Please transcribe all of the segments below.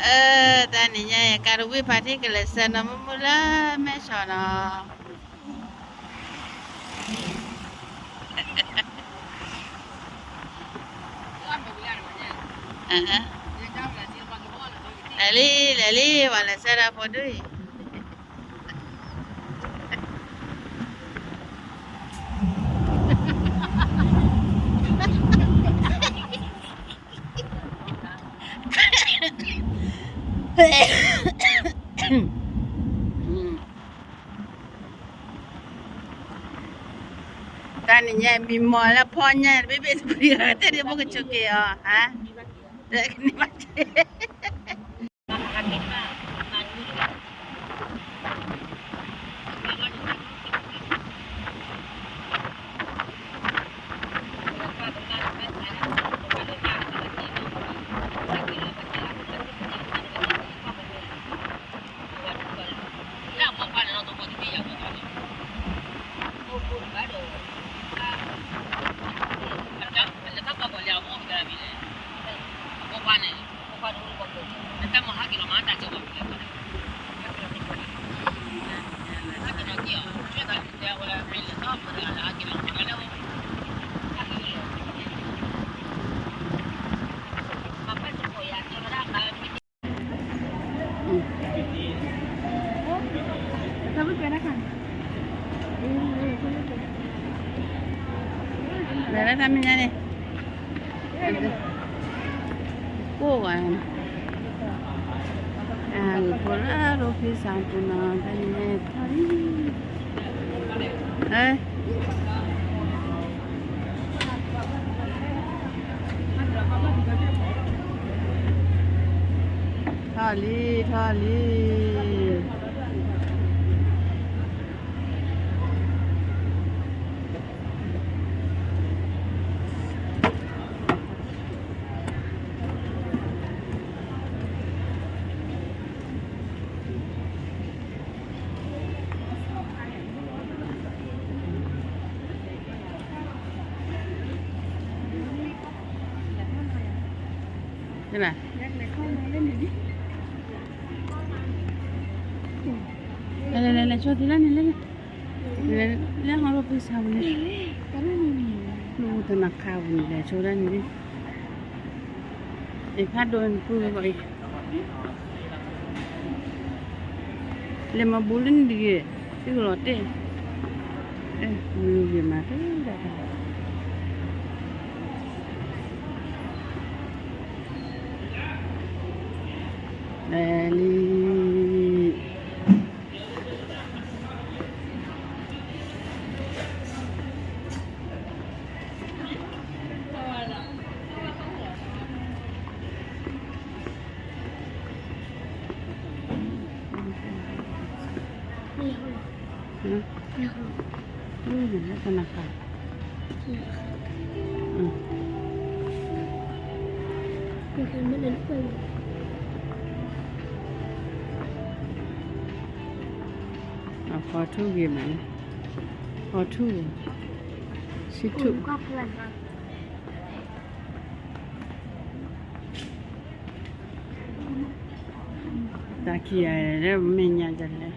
အၢ တၢ်နံၤညါအံၤ ကါတဝံၣ်ဖါတံၢ်ကလဲၤဆှၢနီၢ်မုၢ်မုၢ်လၢမဲၢ်ဆီးနီၤ. လဲၤလံ လဲၤလံ ပှၤလဲၤဆှၢတၢ်ဖိဒ်အံၤ. တၢ်နံၤညါ မံမီၢ်လၢဖီညါတဘ့ၣ်ဘ့ၣ်တပှံၤ တဲဒ်ဖိကဆိးက့ၤအီၤ ဟါ တကနံၣ်ဘၣ်တ့ လဲၤလၢတၢ်မဲာ်ညါန့ၣ် ကိၢ်ဝဲ အဂ့ၢ်ဖိလၢရိဖံစးပူၤနီၤ တၢ်နံၤညါထီၣ်လံ ထီၣ်လံ ထီၣ်လံ လဲၤ လဲၤ လဲၤ လဲၤ ဆိသံလၢန့ၣ် လဲၤ လဲၤ လဲၤ ဟီၣ်ရိဖံစးပူၤန့ၣ် လိၣ်တနၤခါပူၤန့ၣ် လဲၤဆိဒၣ်န့ၣ် အ့ၣ် ဖးဒိၣ်န့ၣ် ပှ့ၤဝဲဘၣ်အံၤ လဲၤမၤဘူးလၢန့ၣ်တဂ့ၤ သုကလီၤတဲာ် မုၢ်ဂ့ၤမၤတၢ် လဲၤလံ သနၤခါ အဖီထူဂ့ၤမးန့ၣ် ဖီထူ ဆံထူ တၢ်ခံဂၤလၢမဲာ်ညါတလဲၣ်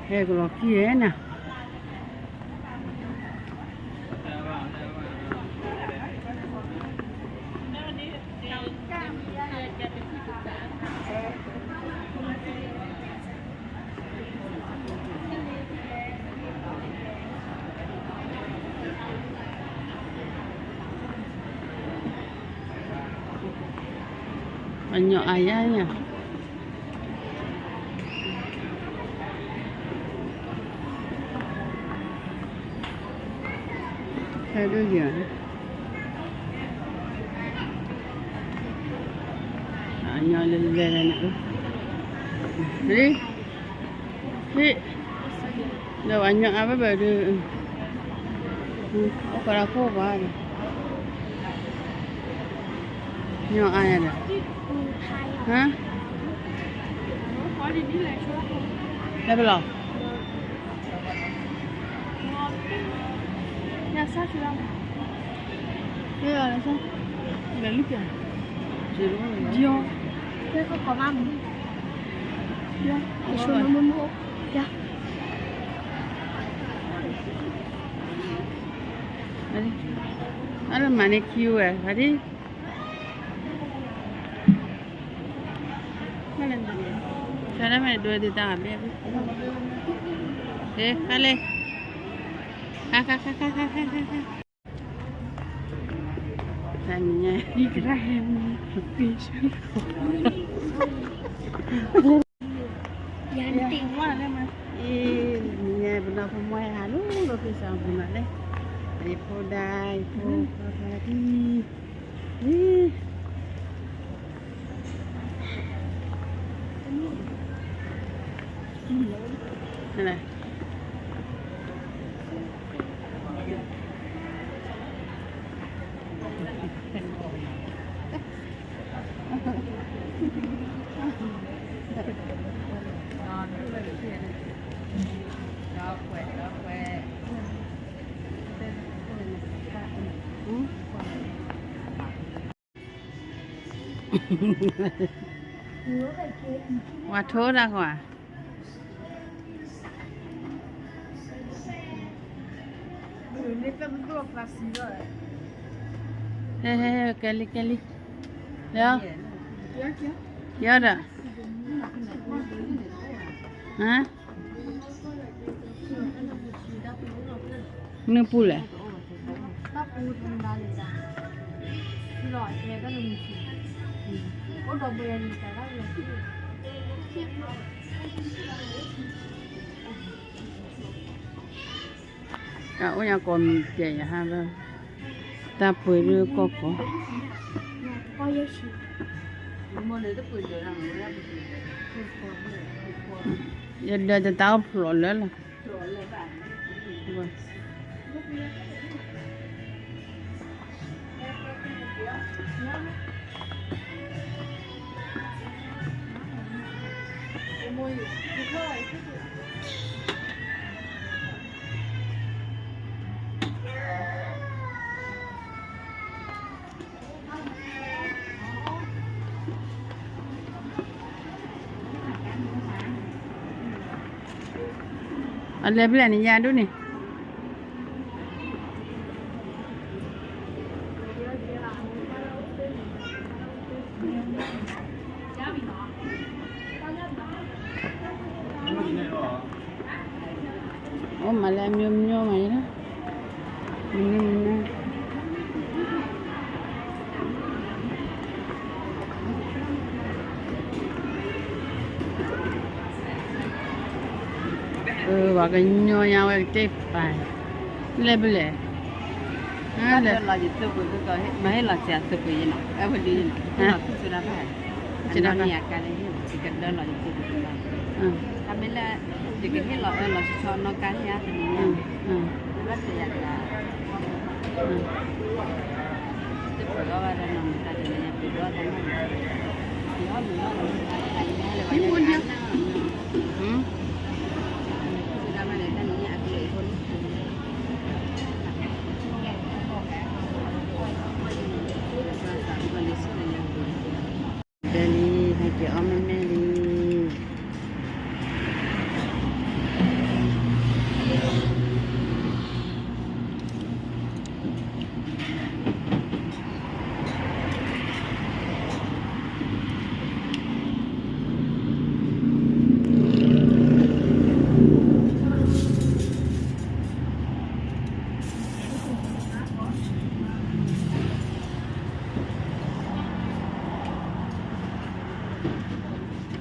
ဟဲကလီၤခံဂၤနၤ အညီအါယါယါ ဟဲဒိၣ်ယၤ အညီလၢလဲၤလဲၤနၤ လံ ဟ့ၣ် ဒီးအညီအါဘၣ်ဘၣ်ဒီး အိၣ်ကရၢခိၣ်ဘၣ်ဒီး ညီအါယၤဒီး ဟါ လဲၤပလီၢ်, လဲၤပလီၢ်, လဲၤပလီၢ်, လဲၤလံ, ယီၤ, ကဲကီၢ်မါမုၢ်, ယီၤ, ယဆိမိၣ်မိၣ်, ယီၤ, အၢ မၤန့ၢ်ခံဝဲ ဖါတံၢ် ဖဲဒၣ်မ့ၢ်ဒိးဒုးတၢ်ဘဲ, ဟဲ ခါလဲၣ်, ခါ ခါ ခါ ခါ ခါ ခါ ခါ ခါ, တၢ်မံၤညါ, ယၤတ့ၢ်ဝဲလၢမး, အံၤ မံၤညါ ပနီၢ်ဖိမွဲဟးလူၤ လီၤက့ၤစးပူၤနီၤလဲၣ်, ယဖိဒါ ယဖိ ဖါဖါတံၢ်, အံၤ ဝၤထိတၢ်ကွၢ်, ဟဲ ဟဲ ဟဲ ကဲလံ ကဲလံ, လၢ, ယီၤဒီး, ဟါ နုၤပူၤလဲၣ်, တၢ်အိၣ်ညါကီၢ်မံၤကဲးယဟါလၢ, တၢ်ပှ့ၤဒုးကီၢ်ကီၢ်, ယဒၢးတတၢ်အိၣ်ဖျိးလၢလီၤ. အလဲၤဖဲလဲၣ်န့ၣ် ယၤဒိၣ်န့ၣ်, အိၣ်မးလၢအမျိုးမျိုးမးန့ၣ်လီၤ, မနုၤမနုၤ, အၢ ပှၤကညီညါဝဲကတ့ၢ်ပာ်, လဲၤဖဲလဲၣ်, လၢလီၤယသုးပူၤ မ့ၢ်ဟ့ၣ်လီၤစၢၤသုးပူၤယဲနီၤ, အဝဲဒ်ယဲနီၤ, ဟ့ၣ်လီၤသုးစူၤဒၣ်ဖဲ, စူၤဒၣ်ဖဲ, အမ့ၢ်လၢ ယကဟ့ၣ်လီၤအၢလီၤဆီဆီနီၢ်ကါန့ၣ်ဧါ, တနံၤညါ, ဘၣ်တယၤတဂၤ, တပှဲၤအီၣ်ဘၣ်ဒီးနီၢ်မုၢ်တၢ်တနံၤညါ ပှဲၤဒီးတၢ်နီၢ်မုၢ်, ယအီၣ်မုၢ်အီၣ်မုၢ်, ဒဲလံ ဟဲက့ၤအီၣ်မ့ၢ်မ့ၢ်လံ.စးအီၣ်ကါ, အီၣ်မၤက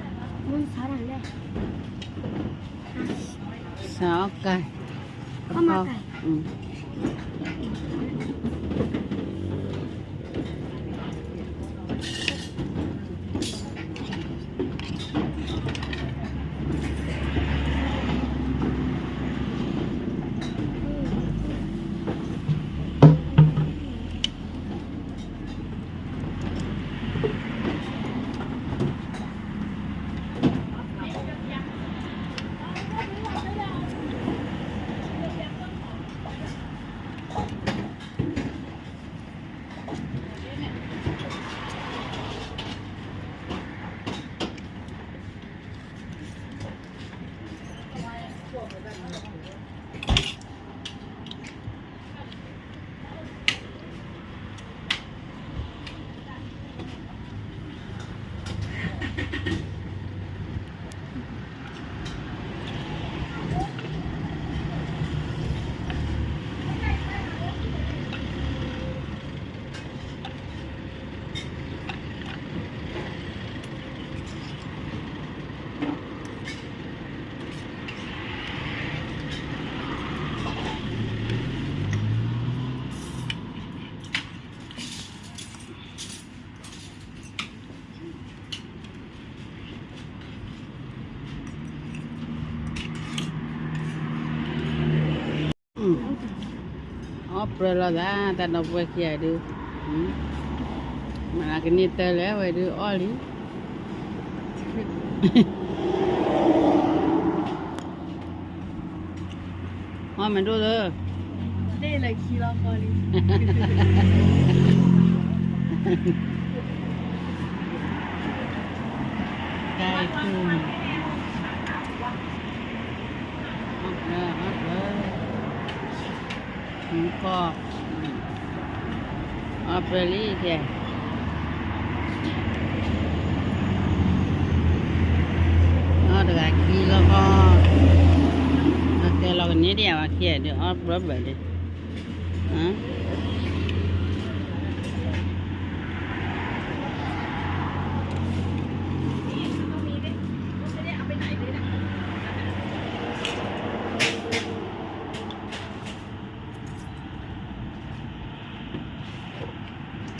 ါ, မုၢ်ဆါတၢ်လဲၣ်. အီၣ်ပြၢလီၤသး တၢ်ဒီပုၢ်ဝဲၢ်ခံဂၤဒုး, မၤကန့ၢ်တၢ်လၢဝဲဒုးအီၣ်လံ. အီၣ်မ့ၢ်ဒိၣ်လၢ လ့ၣ်လၢခံလီၤဃီလံ. ကဲ အီၣ်ပြၢ အီၣ်ပြၢ မူကီၢ် အီၣ်ပြၢလံခဲ, အီၣ်တဂၤခံလီၤ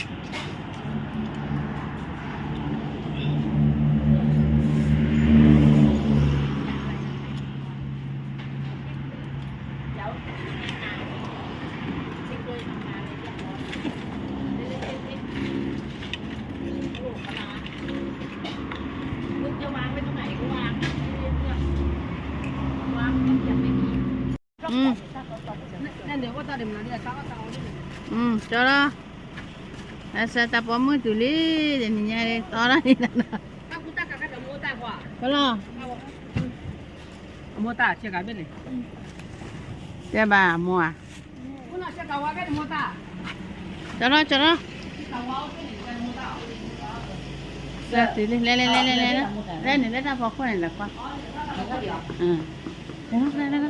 ဃီ, အကဲလီၤကန့ၢ်ဒံးယၤဝဲခံဂၤဒုး အီၣ်ပြၢဘၣ်ဒုး.ကၠီလီၤ, အစၢတၢ်ပိာ်မုၣ်တုၤလံ, တနံၤညါလံ တီထီၣ်လံ, ကၠီလီၤ, တဲဘၣ်မိၢ်ဧါ, ကၠီလီၤ ကၠီလီၤ, စၢတုၤလံ လဲၤလဲၤလဲၤလဲၤလဲၤ, လဲၤန့ၣ်လၢတၢ်ဖီခိၣ်န့ၣ် လဲၤကွၢ်, လဲၤလဲၤလဲၤ,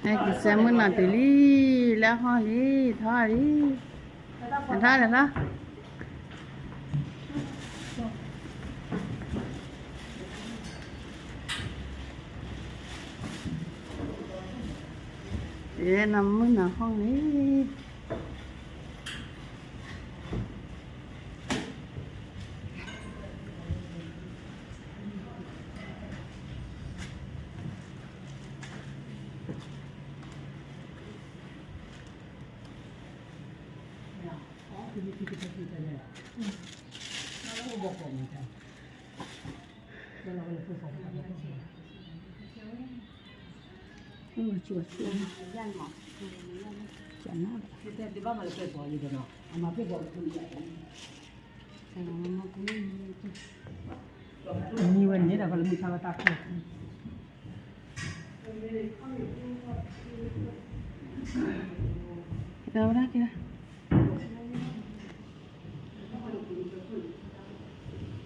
ကစၢ်မုၢ်နီၢ်တုၤလံ, လၢဟီၣ်လံ, ထီၣ်လံ, ထီၣ်လံထီၣ်. ယဲနီၢ်မုၢ်နီၢ်ဟီၣ်လံ. မံဝဲန့ၣ်ဒီး ကလၢမုၢ်ဆါဝဲတၢ်ခိၣ် ကဲဝဲဒၣ်ကဲ နီၢ်မုၢ်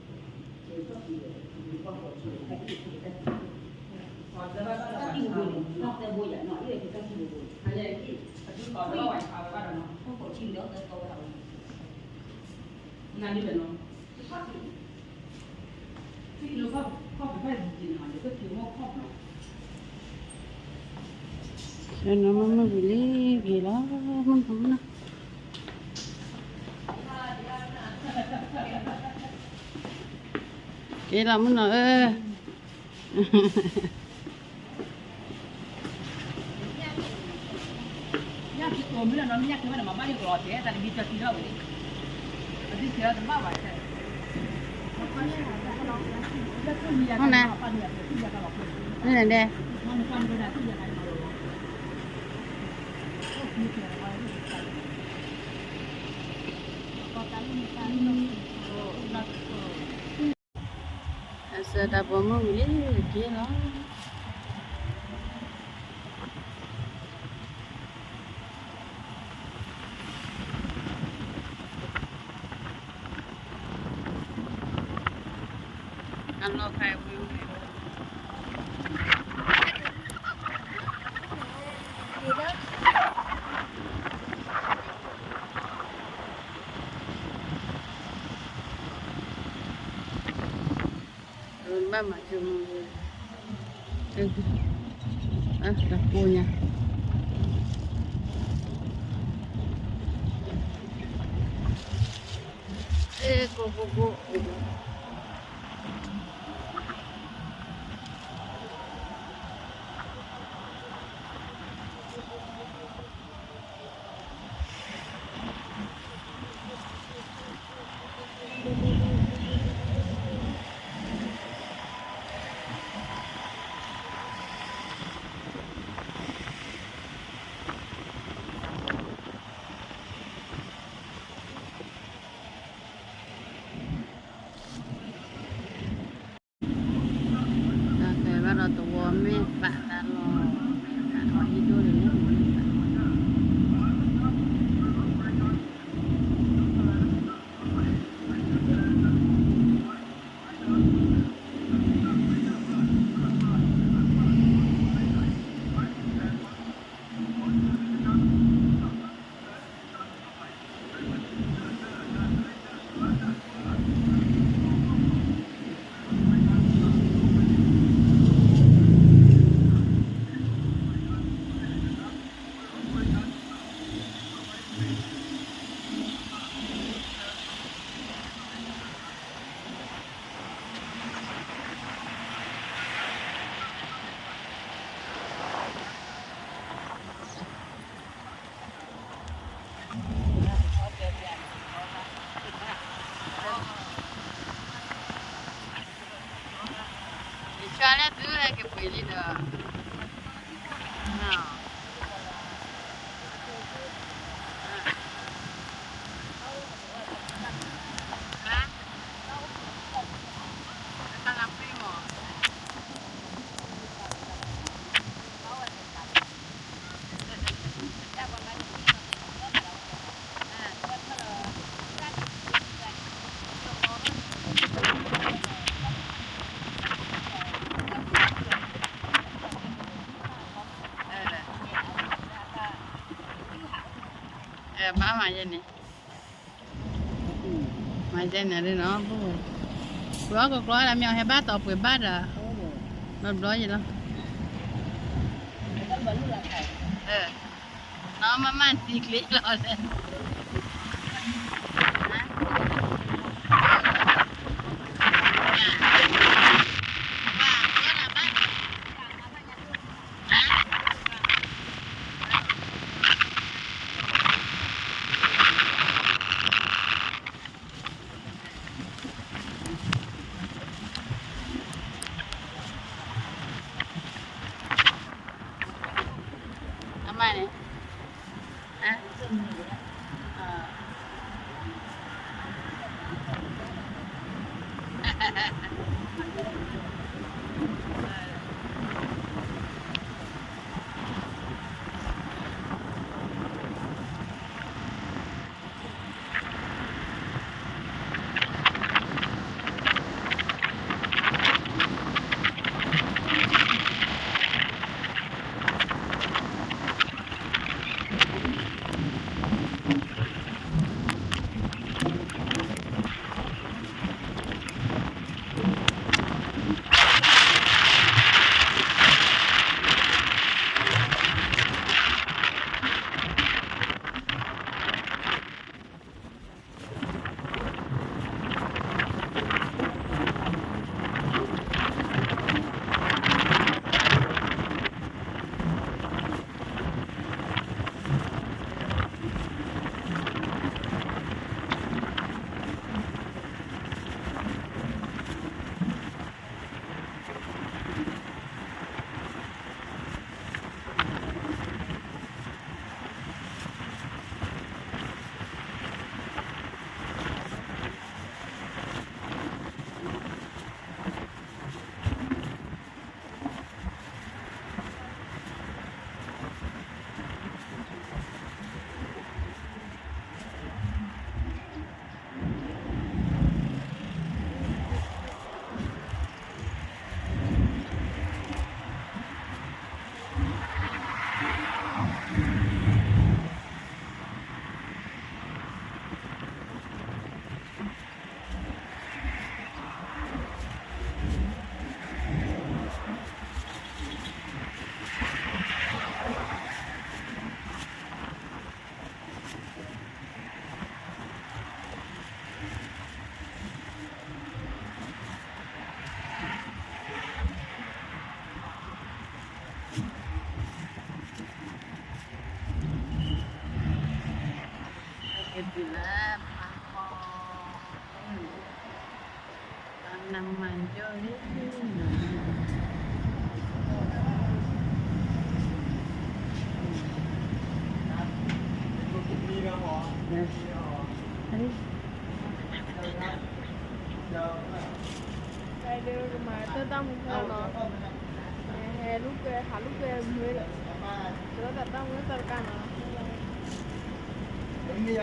မုၢ်ဝံၤလံ ဂ့ၤလီၤ မုၢ်နီၢ်မုၢ်နီၢ် က့ၤလီၤမုၢ်နီၢ်ဧၢ ဟီၣ်နၤ မ့ၢ်နၤဒဲး ကီးတၢ်လၢမုၢ်ဆါလီၤ စၢၤတၢ်ပိာ်မုၣ်ဝံၤလံက့ၤလီၤ. အလီၤခါဝံၤဝံၤ ဘၣ်မၤကၠိမုၢ် တၢ်ကိၢ်ညါ အဲ ကိၢ်ကိၢ်ကိၢ် တၢ်ဃဲၤဘၣ်ဒီးသဝီမ့ၢ်ပာ်တၢ်လီၤ မ့ၢ်ပာ်အီၤဟံၣ်ဒိၣ်န့ၣ် မ့ၢ်ပာ် ယဆါလၢသုဟဲက့ၤပှ့ၤလံဒီး မၤမၤယဲန့ၣ် မၤယဲန့ၣ်လီၤ ပှၤကကျီလၢ မ့ၢ်ဟဲဘၣ်တီပှ့ၤဘၣ်ဒီး ဘျီဘျီယဲလီၤ နီၢ်မၤမၤတံၤကျ့လီၤလဲၣ် အမါန့ၣ် အ ကတုၤလၢဖးဖီ, ပနမၤယိၣ်လံ, ကမၤတၢ်တၢ်မူဖဲလီၤ, ဟဲလူၢ်ကွဲ ဟးလူၢ်ကွဲမ့ၢ်, ကလီၤတၢ်တၢ်မူတၢ်တကါနီၤ.